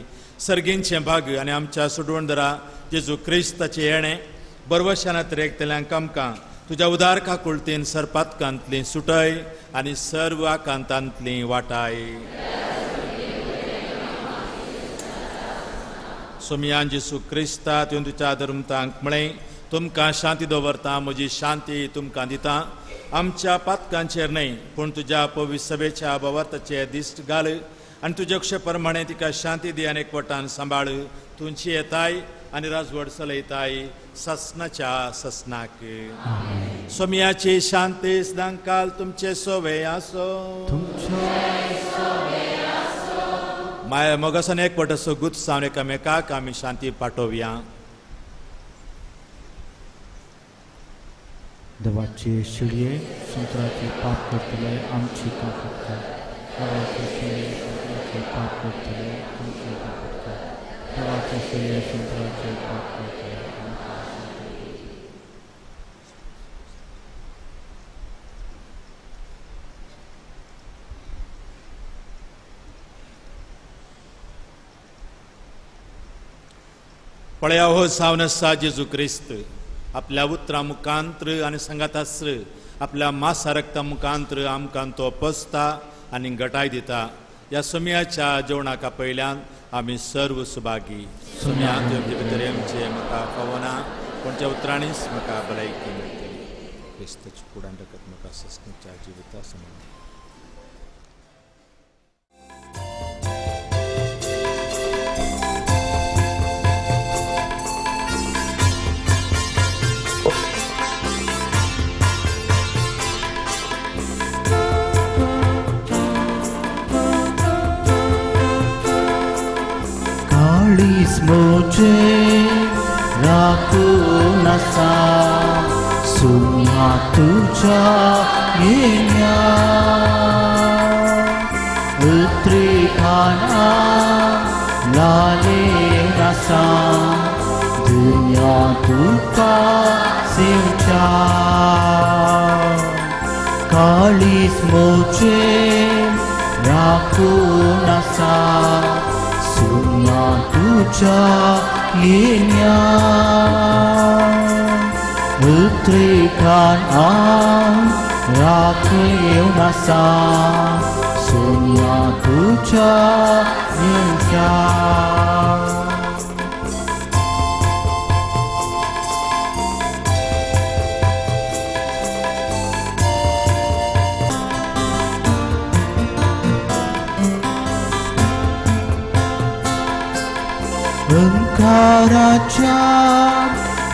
सर्गींचें भाग आनी आमच्या सुडवणदरा जेजू क्रिस्ताचें येणें बरवशानात रेखतल्यांक आमकां तुज्या उदार काकुळतीन सरपातकांतली सुटय आनी सर्व आकांतांतली वाटाय. सोमयान जेसू क्रिस्ता तुवें तुज्या धर्मतांक म्हळें, तुमकां शांती दवरता, म्हजी शांती तुमकां दिता. आमच्या पातकांचेर न्हय पूण तुज्या पवित्र सभेच्या भावार्थाचेर दिश्ट घाल आनी तुज्या अक्षे प्रमाणे तिका शांती दी आनी एकवटान सांबाळ. तुमची येताय आनी राजवट चलयताय ससनाच्या ससनाक. सोमयाची शांती सदांकाल तुमचे सोवे आसो. माया मोगासान एकवट असो गुत्सावन एकामेकाक आमी शांती पाठोवया. देवाचे शिळये संवसाराचे पाप करतले आमची काकूट कर. देवाचे शिळये संवसाराचे पाप करतले आमची काकूट कर. देवाचे शिळये संवसाराचे पाप करतले आमची काकूट कर. पळया हो सावन आसा जेजू क्रिस्त आपल्या उतरां मुखांत्र आनी सांगातास्र आपल्या मासा रक्ता मुखांत्र आमकां तो पसता आनी गटाय दिता. ह्या सोम्याच्या जेवणाक पयल्यान आमी सर्व सुभागी. सोम्या तुमचे भितर आमचे म्हाका फावना, पूण त्या उतरांनीच म्हाका भलायकी मेळटली. क्रिस्ताची कुडान रगत म्हाका सस्नीच्या जिविता समान. मोचे राखून आसा सुम्या तुज्या येण्या उतरिखाना लालेन आसा दुनिया तुका सेवच्या. काळीज मोचे राखून आसा सुम्या तुज्या येण्या उतरिखान राखून आसा सुम्या तुज्या येवच्या. अंकाराच्या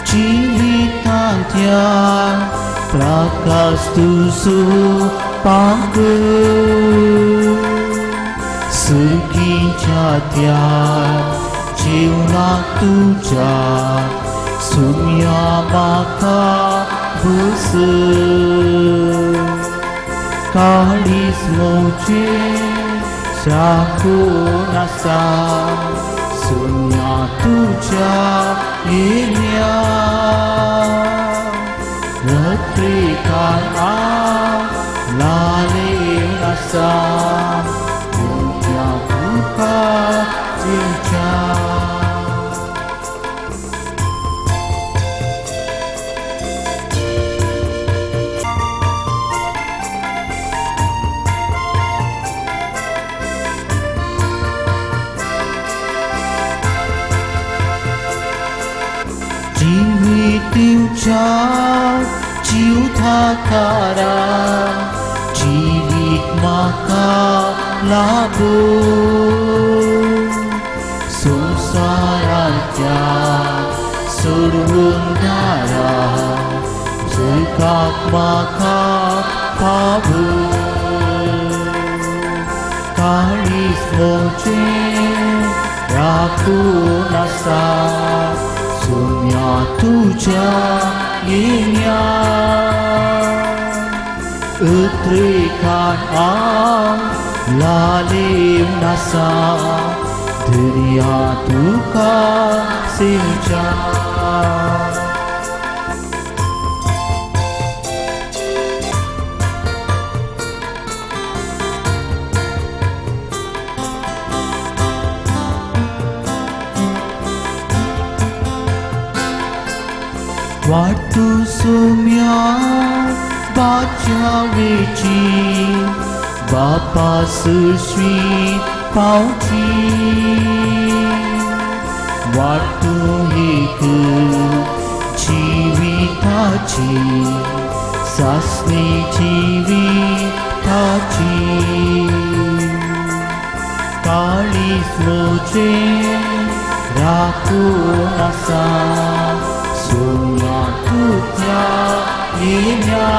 जिवितांतल्या प्रकाश तुजो पांक सुगीच्या त्या जिवनाक तुज्या सुम्या म्हाका भुस. काळीज मोचे राखून आसा सुम्या तुज्या येण्या रात्रिकाळ लालेन आसा तुज्या तुका दिवच्या. जिवथा थारा जिवीत म्हाका लागू संवसारांतल्या सोडून दारा. सर्गाक म्हाका पावय काळीज म्हजें राखून आसा सुम्या तुज्या येण्या उतरेखान हांव लालीम आसा दर्या तुका सेवच्या. वाटू सुम्या बाच्यावेची बापा सुश्वी पावची वाटू एक जिविताची सासणी जिविताची काळीज म्हजें राखून आसा सुम्या तुज्या येण्या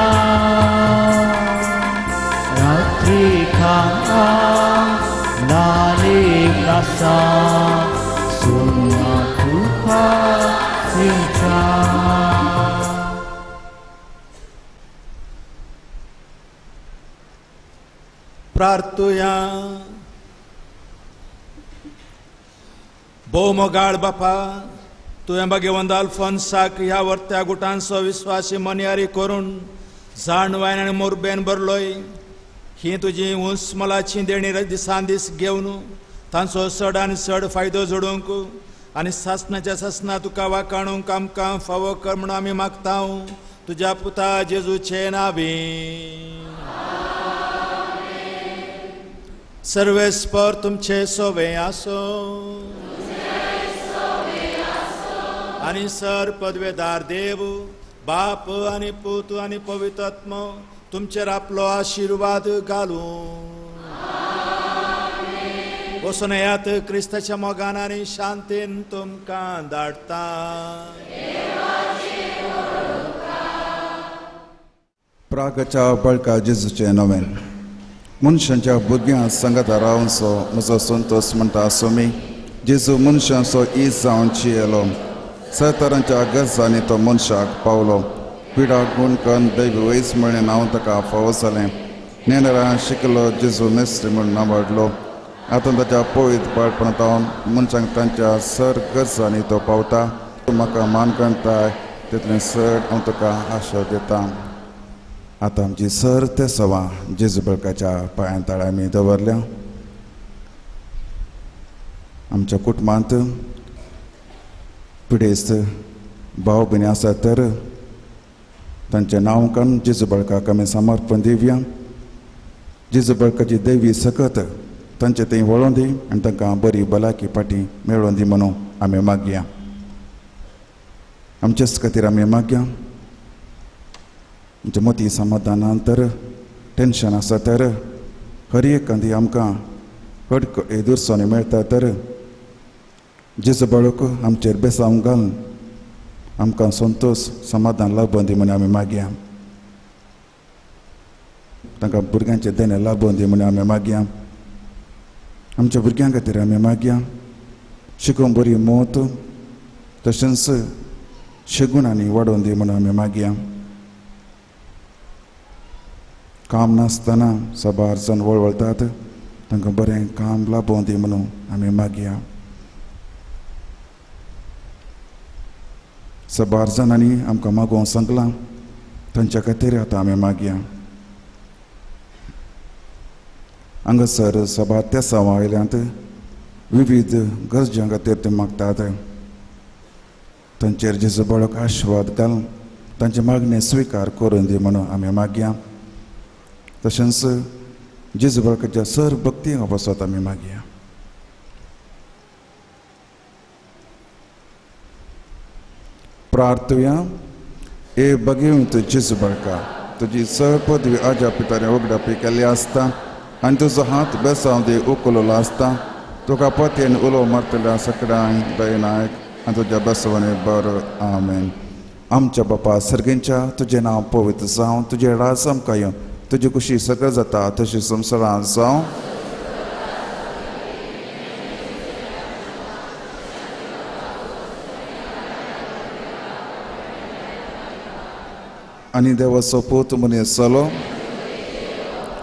रात्रीखान लालीम आसा सुम्या तुका सेवच्या. प्रार्थुया. भोव मोगाळ बापा, तुवें भाग्यवंत अल्फोन्साक ह्या वर्त्या गुटांचो विस्वासी मनियारी करून जाणवायन आनी मोरबेन भरलोय. ही तुजी उंच मोलाची देणी दिसान दीस घेवन तांचो चड आनी चड फायदो जोडूंक आनी सासणाच्या सासना तुका वाकाणूंक आमकां फावो कर म्हणून आमी मागता तुज्या पुता जेजूचे नांवी. सर्वेस्पर तुमचे सोवे आसो आनी सर पदवेदार देव बाप आनी पूत आनी पवित्रात्मो तुमचेर आपलो आशिर्वाद घालूं. वचून येयात क्रिस्ताच्या मोगान आनी शांतीन तुमकां धाडटा. प्रागच्या बळका जेजूचें नवें मनशांच्या भुरग्यां सांगाता रावनसो म्हजो संतोस म्हणटा सोमी जेजू मनशांचो is जावन चियेलो सतरांच्या गरजांनी तो मनशाक पावलो. पिडा गुणकन दैवी वयस म्हळें नांव ताका फावो जालें. नेनरां शिकलो जेजू मेस्त्री म्हूण नांवाडलो. आतां ताच्या पवित्र बाळपणांत मनशांक तांच्या सर गरजांनी तो पावता. तूं म्हाका मान करताय तितलें चड हांव तुका आशा दिता. आतां आमची सर ते सवा जेजू बळकाच्या पांयां ताळ्या आमी दवरल्या. आमच्या कुटुंबांत पिडेस्त भाव भयणी आसात तर तांचें नांव काडून जेजू बळकाक आमी समर्पण दिवया. जेजू बळकाची दैवी सकत तांचे थंय वळोवन दी आनी तांकां बरी भलायकी पाटी मेळोवन दी म्हणून आमी मागया. आमचेच खातीर आमी मागया. आमच्या मती समाधानान तर टेंशन आसा तर हर एकादी आमकां हडक दुरसांनी मेळटा तर जेजू बाळक आमचेर बेसांव घालून आमकां संतोश समाधान लाबोवन दी म्हणून आमी मागया. तांकां भुरग्यांचें देणें लाबोवन दी म्हणून आमी मागया. आमच्या भुरग्यां खातीर आमी मागया. शिकोवंक बरी मोत तशेंच शेगुणांनी वाडोवन दी म्हणून आमी मागया. काम नासतना साबार जाण वळवळटात तांकां बरें काम लाबोवन दी म्हणून आमी मागया. साबार जाणांनी आमकां मागोवंक सांगलां तांच्या खातीर आतां आमी मागया. हांगासर साबार तेसांवां आयल्यांत विविध गरजां खातीर ते मागतात. तांचेर जेजू बाळक आशिर्वाद घालून तांचे मागणें स्विकार करून दी म्हणून आमी मागया. तशेंच जेजू बाळकाच्या सर भक्ती वचत आमी मागया. प्रार्थुया. ए भगवंत जेजू बाळका, तुजी सर पदवी आज्या पितारे उगडापी केल्ली आसता आनी तुजो हात बेसांव दी उखललो आसता. तुका पतयेन उलो मारतल्या सगळ्यांक दयनायक आनी तुज्या बेसवानी बरो. आमेन. आमच्या बापा सर्गेंच्या तुजें नांव पवित्र जावं, तुजें राज आमकां येवं, तुजी खुशी सगळें जाता तशी संवसारांत जावं. आनी देवाचो पूत मनीस जालो.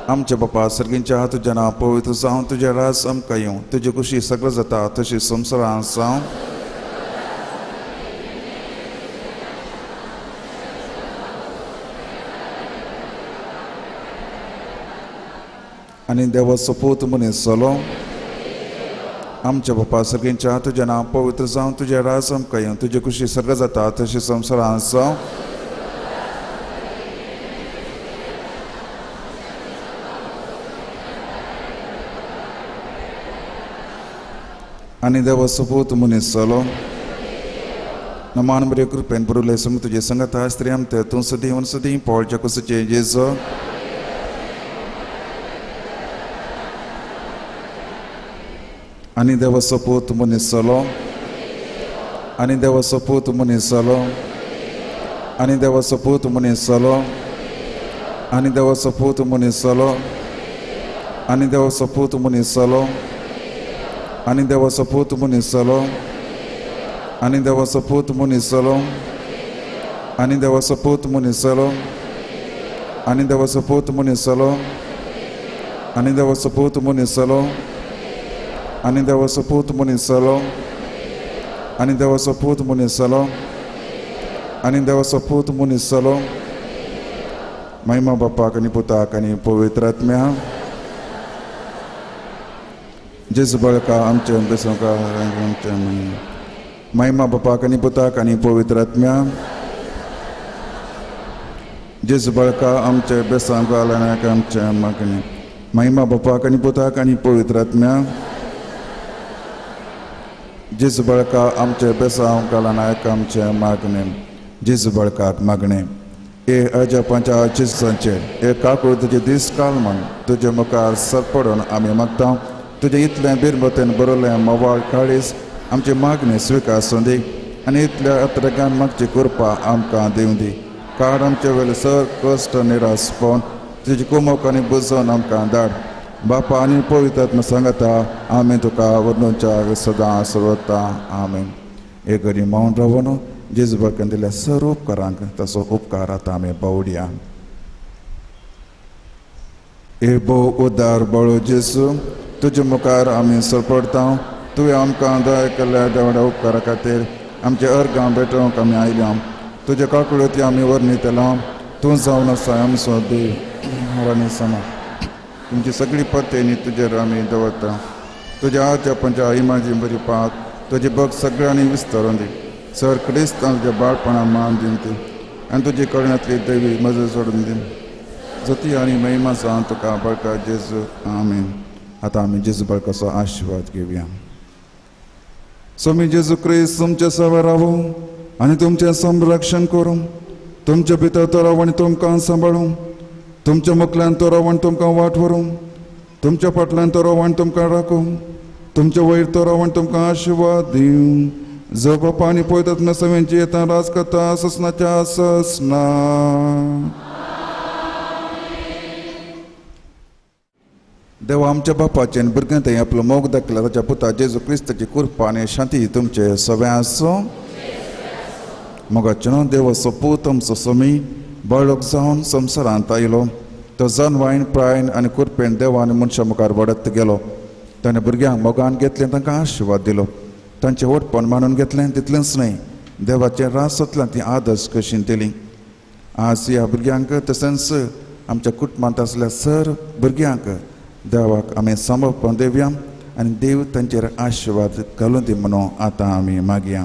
आमच्या बापा सर्गेंच्या तुजें नांव पवित्र जावं, तुजें राज आमकां येवं, तुजी खुशी सगळें जाता तशी संवसारांत जावं. आनी देवाचो पूत मनीस जालो. आमच्या बापा सर्गेंच्या तुजें नांव पवित्र जावं, तुजें राज आमकां येवं, तुजी खुशी सगळें जाता तशी संवसारांत जावं. आनी देवाचो पूत मनीस जालो. नमान बरे कृपेन बरुले सम तुजे संगता स्त्रियां ते तूं सदीं वन सदीं पोळच्या कुसचे जेजो. आनी देवाचो पूत मनीस जालो. आनी देवाचो पूत मनीस जालो. आनी देवाचो पूत मनीस जालो. आनी देवाचो पूत मनीस जालो. आनी देवाचो पूत मनीस जालो. आनी देवाचो पूत मनीस जालो. आनी देवाचो पूत मनीस जालो. आनी देवाचो पूत मनीस जालो. आनी देवाचो पूत मनीस जालो. आनी देवाचो पूत मनीस जालो. आनी देवाचो पूत मनीस जालो. आनी देवाचो पूत मनीस जालो. आनी देवाचो पूत मनीस जालो. महिमा बापाक आनी पुताक आनी पवित्र आत्म्या. जेजू बाळका आमचे आमच्या महिमा बापाक आनी पुताक आनी पवित्र आत्म्या. जेजू बाळका आमचे बेसांक आमच्या मागणे. महिमा बापाक आनी पुताक आनी पवित्र आत्म्या. जेजू बाळका आमचे बेसांव घालनाक आमचे मागणे. जेजू बाळकाक मागणे. ए अजापांच्या जेजूचेर ए काकूळ तुजे दीस काल म्हण तुजे मुखार सरपडून आमी मागता. तुजें इतलें बिरमतेन बरयलें मोवाळ काळीस आमची मागणी स्विकार दी आनी इतल्या अत्रगान मागची कृपा आमकां दिवं दी. काड आमचे वयले सर कश्ट निराश पळोवन तुजी कुमोक आनी बुजोवन आमकां धाड. बापा आनी पवित्र आत्मा सांगता आमी तुका वर्णूच्या सदां सर्वता. आमेन. एक घडी मौन रावन जेजू बाळकान दिल्या सर उपकारांक ताचो उपकार आतां आमी बावडया. ए भोव उदार बळो जेजू, तुजे मुखार आमी सरपडता. तुवें आमकां दया केल्ल्या देवड्या उपकारा खातीर आमचे अर्गां भेटोवंक आमी आयल्या. तुजे काकुळती आमी वर्णितला. तूं जावन आसा आमचो देव आनी समा. तुमची सगळी पत्तेनी तुजेर आमी दवरता. तुज्या आजच्या पंच्या इमाजी बरी पात तुजी भक्त सगळ्यांनी विस्तारून दी. सर क्रिस्तांव तुज्या बाळपणा मान दिवन ती आनी तुजी करण्यांतली देवी मजत सोडून दी. जती आनी महिमा जावन तुका बाळका जेजू. आमेन. आतां आमी जेजू बाळकाचो आशिर्वाद घेवया. स्वामी जेजू क्रिस्त तुमचे सवार रावूं आनी तुमचें संरक्षण करूं. तुमचे भितर तो रावण तुमकां सांबाळूं. तुमच्या मुखल्यान तो रावण तुमकां वाट व्हरूं. तुमच्या फाटल्यान तो रावण तुमकां राखूं. तुमच्या वयर तो रावण तुमकां आशिर्वाद दिवं. जो बापा आनी पळयतात नसव्यांची येता राज करता ससनाच्या ससना. देवा आमच्या बापाचे आनी भुरग्यां थंय आपलो मोग दाखयला ताच्या पुता जेजू क्रिस्ताची कृपा आनी शांती तुमचे सगळें आसूं. मोगाचें न्हू देवाचो पूत आमचो स्वामी बाळक जावन संवसारांत आयलो. तो जनवायन प्रायन आनी कृपेन देवा आनी मनशां मुखार वाडत गेलो. ताणें भुरग्यांक मोगान घेतलें, तांकां आशिर्वाद दिलो. तांचें व्हडपण मानून घेतलें. तितलेंच न्हय, देवाचें रासतल्यान ती आदर्श कशी दिली. आज ह्या भुरग्यांक तशेंच आमच्या कुटुंबांत आसल्या सर भुरग्यांक देवाक आमी समर्पण दिवया आनी देव तांचेर आशिर्वाद घालून दी म्हणून आतां आमी मागया.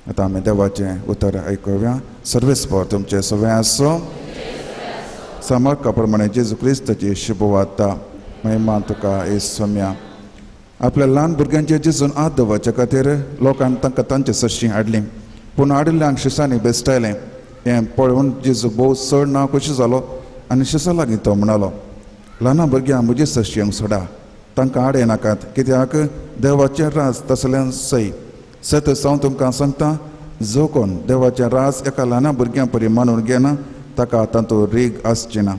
आतां आमी देवाचें उतर आयकुया. सर्वेस्पर तुमचें सगळें आसूं. सामर्का प्रमाणे जेजू क्रिस्ताची शुभवार्ता. महिमा तुका ए सोम्या. आपल्या ल्हान भुरग्यांचे जेजून आद दवरच्या खातीर लोकांक तांकां तांचे सरशीं हाडलीं. पूण हाडिल्ल्यांक शिसांनी बेस्टायलें. हें पळोवन जेजू भोव चड ना खोशी जालो आनी शिसा लागीं तो म्हणालो, ल्हान भुरग्यां म्हजे सरशीं सोडा, तांकां आड येनाकात, कित्याक देवाचें राज तसल्यान सय. सत हांव तुमकां सांगता, जो कोण देवाचें राज एका ल्हाना भुरग्यां परी मानून घेना ताका तातूंत रीग आसची ना.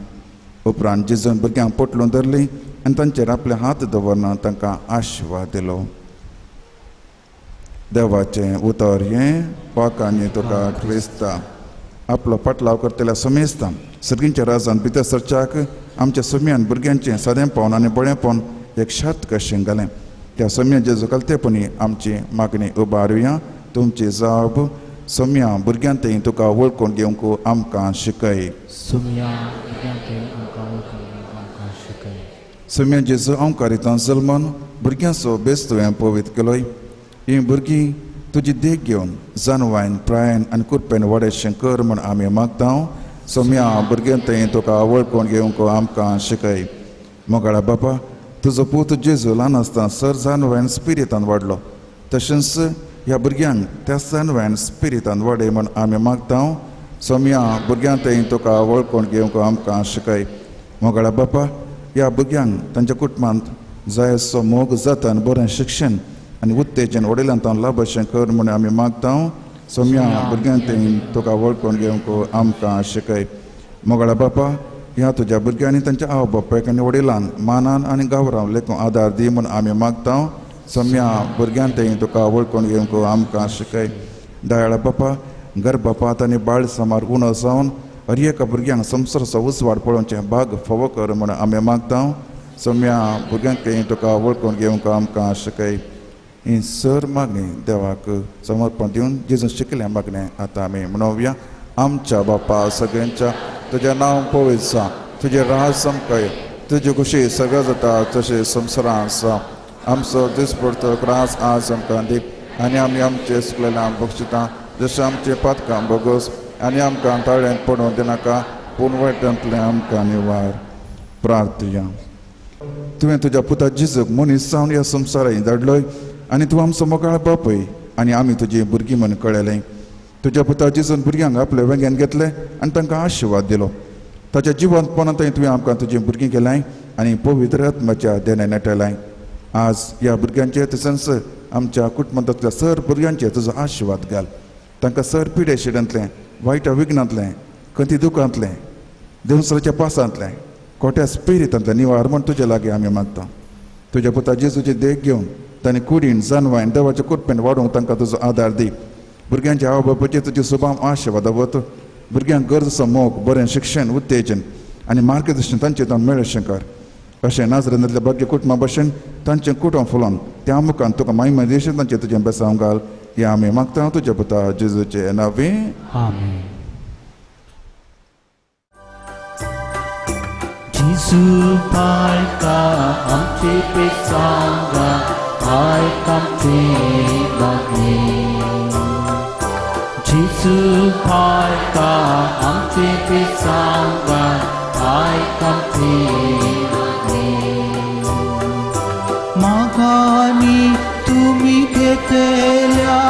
उपरांत जेजून भुरग्यांक पोटलून धरली आनी तांचेर आपले हात दवरना तांकां आशिर्वाद दिलो. देवाचें उतर हें पाकांनी तुका क्रिस्ता. आपलो पाटलाव करतल्या समेस्ता सर्गींच्या राजान भितर सरच्याक आमच्या सोम्यान भुरग्यांचें सादेंपण आनी बळेपण एक शर्त कशें घालें. त्या सोम्या जेजू कलतेपणी आमची मागणी उबारुया. तुमची जाब सोम्या भुरग्यां थंय तुका वळखून घेवंक आमकां शिकय. सोम्या भुरग्यां थंय आमकां वळखून घेवंक आमकां शिकय. सोम्या जेजू अंकारितान जल्मान भुरग्यांचो बेस तुवें पवित्र केलोय. हीं भुरगीं तुजी देख घेवन जानवायन प्रायन आनी कुरपेन वाडयशें कर म्हूण आमी मागता. सोम्या भुरग्यां थंय तुका वळखून घेवंक आमकां शिकय. मोगाळा बापा, तुजो पूत जेजू ल्हान आसतना सर जानवायन स्पिरितान वाडलो, तशेंच ह्या भुरग्यांक त्या जानवायन स्पिरितान वाडय म्हूण आमी मागता. सोम्या भुरग्यां थंय तुका वळखून घेवंक आमकां शिकय. मोगाळा बापा, ह्या भुरग्यांक तांच्या कुटुंबांत जाय असो मोग जाता आनी बरें शिक्षण आनी उत्तेजन वडिलांत लाभ अशें कर म्हूण आमी मागता. सोम्या भुरग्यां थंय तुका वळखून घेवंक आमकां शिकय. मोगाळा बापा, ह्या तुज्या भुरग्यांनी तांच्या आवय बापायक आनी वडिलांक मानान आनी गावरान लेखून आदार दी म्हूण आमी मागता. सोम्या भुरग्यां थंय तुका वळखून घेवंक आमकां शिकय. दयाळा बापा, गर्भपात आनी बाळ समार उणो जावन हर एका भुरग्यांक संवसाराचो उजवाड पळोवचें भाग फावो कर म्हूण आमी मागता. सोम्या भुरग्यांक थंय तुका वळखून घेवंक आमकां शिकय. ही सर मागणी देवाक समर्पण दिवन जेजून शिकलें मागणें आतां आमी म्हणोवया. आमच्या बापा सगळ्यांच्या तुजें नांव पवित्र जावं, तुजें राज समकय, तुजी खुशी सगळें जाता तशें संवसारांत आसा. आमचो दिसपडतो राज आज आमकां दी आनी आमी आमचे सुकलेल्या बक्षिता जशें आमचें पातकां बोगस आनी आमकां ताळ्यांत पडून दिनाका पूण वायटांतलें आमकां निवार. प्रार्थया. तुवें तुज्या पुता जेजूक मनीस जावन ह्या संवसारांत धाडलोय आनी तूं आमचो मोगाळ बापूय आनी आमी तुजी भुरगीं म्हूण कळयलें. तुज्या पुता जेजून भुरग्यांक आपले वेंगेन घेतले आनी तांकां आशिर्वाद दिलो. ताच्या जिवंतपणांत तुवें आमकां तुजीं भुरगीं केलाय आनी पवित्र आत्माच्या देणे नेटयलाय. आज ह्या भुरग्यांचे तशेंच आमच्या कुटुंबांतल्या सर भुरग्यांचे तुजो आशिर्वाद घाल. तांकां सर पिडे शिडांतलें, वायट विघ्नांतलें, खंती दुखांतलें, देवसराच्या पासांतलें, खोट्या स्पिरितांतलें निवार म्हूण तुजे लागीं आमी मागता. तुज्या पुता जेजूची देख घेवन तांणी कुडीन जानवायन देवाच्या कुरपेन वाडोवंक तांकां तुजो आदार दी. भुरग्यांच्या आवय बापायचेर तुजी सुभाव आशिर्वाद वत. भुरग्यांक गरज मोग, बरें शिक्षण, उत्तेजन आनी मार्गदर्शन तांचें तांकां मेळशें कर. अशें नाजरेंतल्या भाग्य कुटुंबा भशेन तांचें कुटुंब फुलोवन त्या मुखान तुका मायमा देश तांचें तुजें बेसांव घाल. हें आमी मागता तुज्या पुता जेजूचें नांवे. आमेन. जेजू पाळटा आमचे पेसांगा आयक आमचे मागणें. जेजू पाळटा आमचे पेसांगा आयक आमचे मागणें. मागांनी तुमी घेतल्या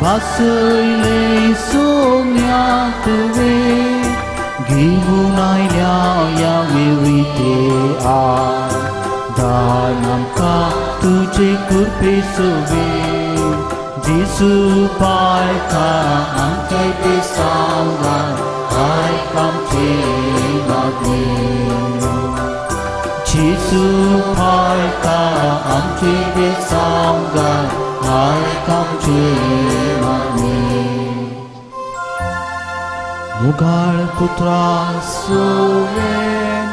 भासयले सोम्या तुवें घेवन आयल्या ह्या वेळी दान आमकां तुजे कृपे सोबे. जेजू पाळटा आमचे बेसांगा आयक आमचे मागणें. जेजू पाळटा आमचे बेसांगा आयक आमचे मागणें. मुगाळ पुत्रा सोवें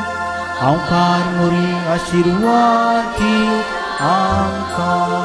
हांवकार मोरी आशिर्वाद दी आमकां.